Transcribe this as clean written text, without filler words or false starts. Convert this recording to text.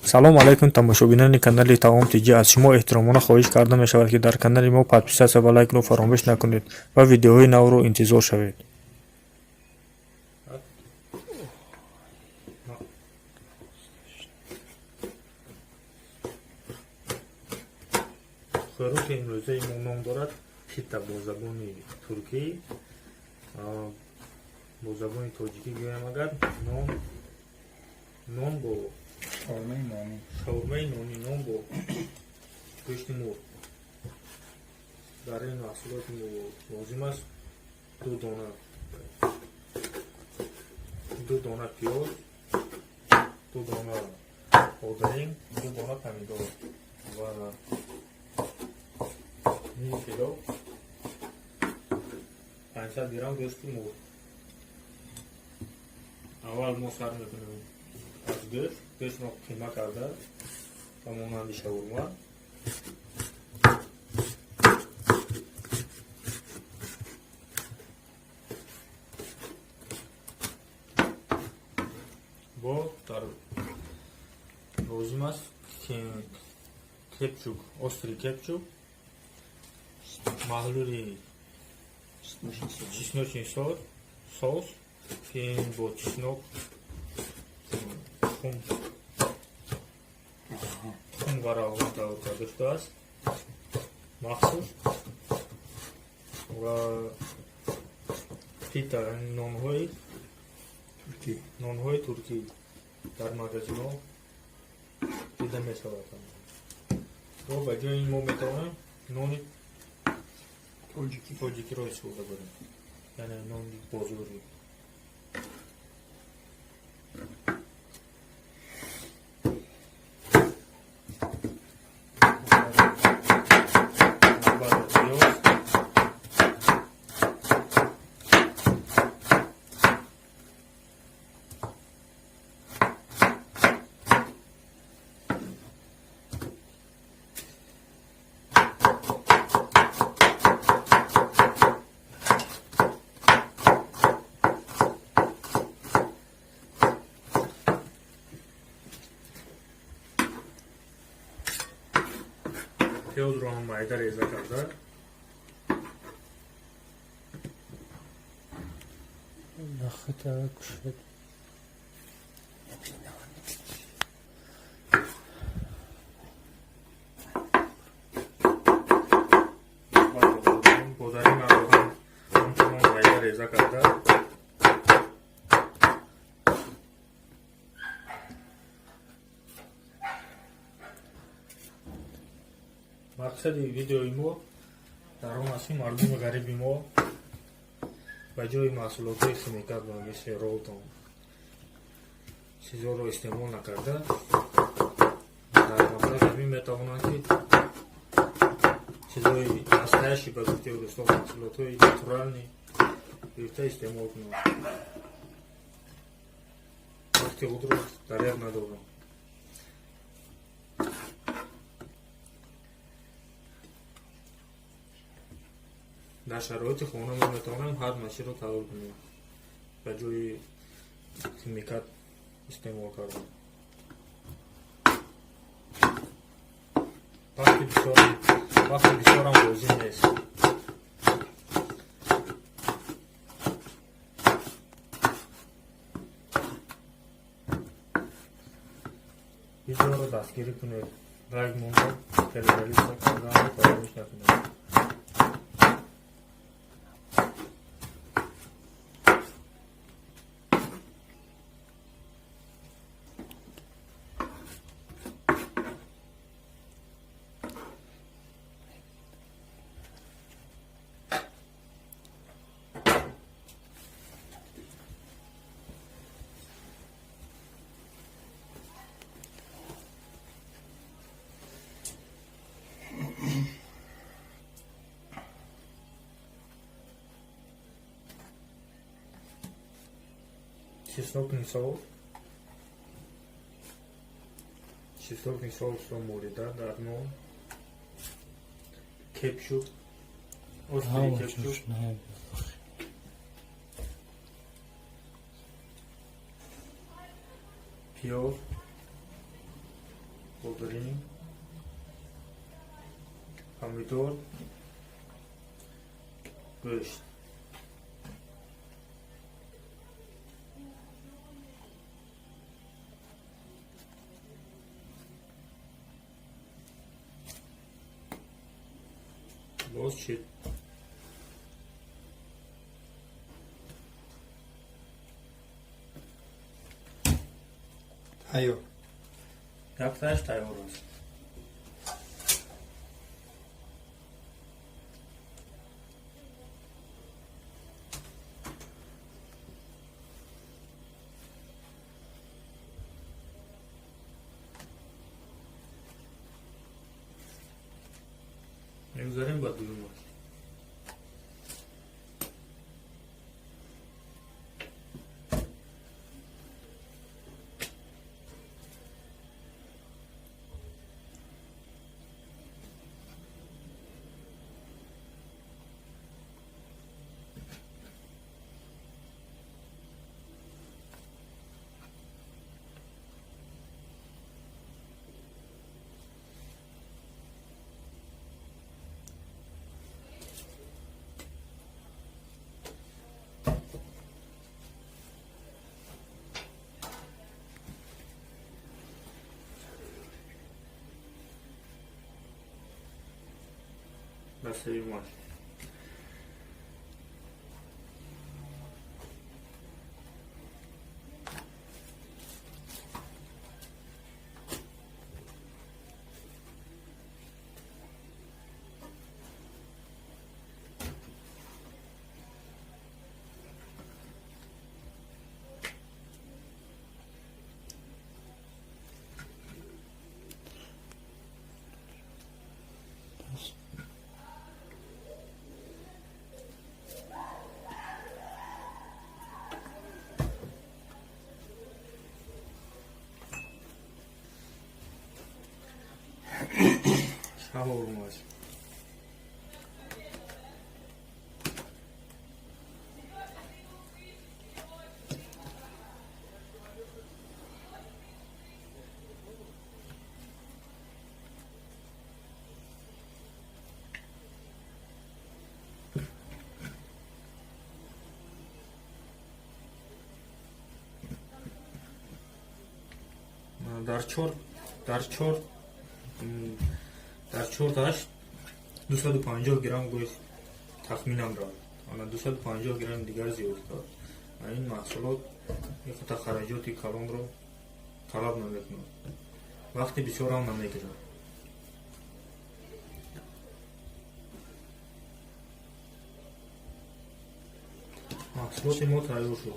Салом алайкум, тамошобинони канали Таом Тҷ. Аз шумо эҳтиромона хоҳиш карда мешавад, ки дар канали мо подписаться ва лайкро фаромӯш накунед ва видеоҳои навро интизор шавед. Хӯроки имрӯзаи мо ном дорад пита бо забони туркӣ, бо забони тоҷикӣ гӯям агар нон бо шаурмаи нонӣ, шаурмаи нонӣ, нон бо гӯшти мурғ. Дар ин маҳсулоти мо лозим аст 2 дона пиёз, 2 дона бодиринг, 2 дона помидор ва ним кило, 500 грамм гӯшти мурғ. Аввал мо сар мекунем аз гӯшт. Гӯштро қима карда ба монанди шаурма. Бо дар лозим аст кетчуп, острый кетчуп, маҳлули чесночный соус, ки ин бо чеснок, хум ва равған тайёр карда шудааст махсус, ва пита, нонҳои туркӣ дар магазинҳо дида мешавад. Бо ба ҷои ин мо метавонем нони тоҷикиро истифода барем, яъне нони бозорӣ. Баъд пиёз. Пиёзро ҳам майда реза карда. Нахата кушод. Бодарингро ҳам ҳамчунон майда реза карда. Мақсади видеои мо дар он аст, ки мардуми ғариби мо ба ҷои маҳсулотҳои химикат ва мисли Ролтон чизҳоро истеъмол накарда, дар маблағи ҳамин метавонанд, ки чизҳои настоящий, ба гуфтаи рӯсҳо, маҳсулотҳои натуральный гирифта истеъмол кунанд, вақти худро дареғ надоранд. Дар шароити хона мо метавонем ҳар чиро тайёр кунем ба ҷои химикат истеъмол кардан. Вақти бисёрам лозим нест. Видеоро дастгирӣ кунед, лайк монда, поделиться карданро фаромӯш накунед. Чесночный соус, чесночный соусро морида дар нон, кетчуп, острый кетчуп. Пиёз. Бодиринг, помидор, гӯшт. Боз чӣ? Тайёр. Яктааш тайёр аст. Мегузарем ба дуюмаш. Ба сеюмаш. Чаҳорумаш. Дар чорташ 250 грамм гӯшт тахминан рафт. Ана 250 грамм дигар зиёд кард. Ин маҳсулот ихта хараҷоти калонро талаб намекунад, вақти бисёрам намегирад. Маҳсулоти мо тайёр шуд.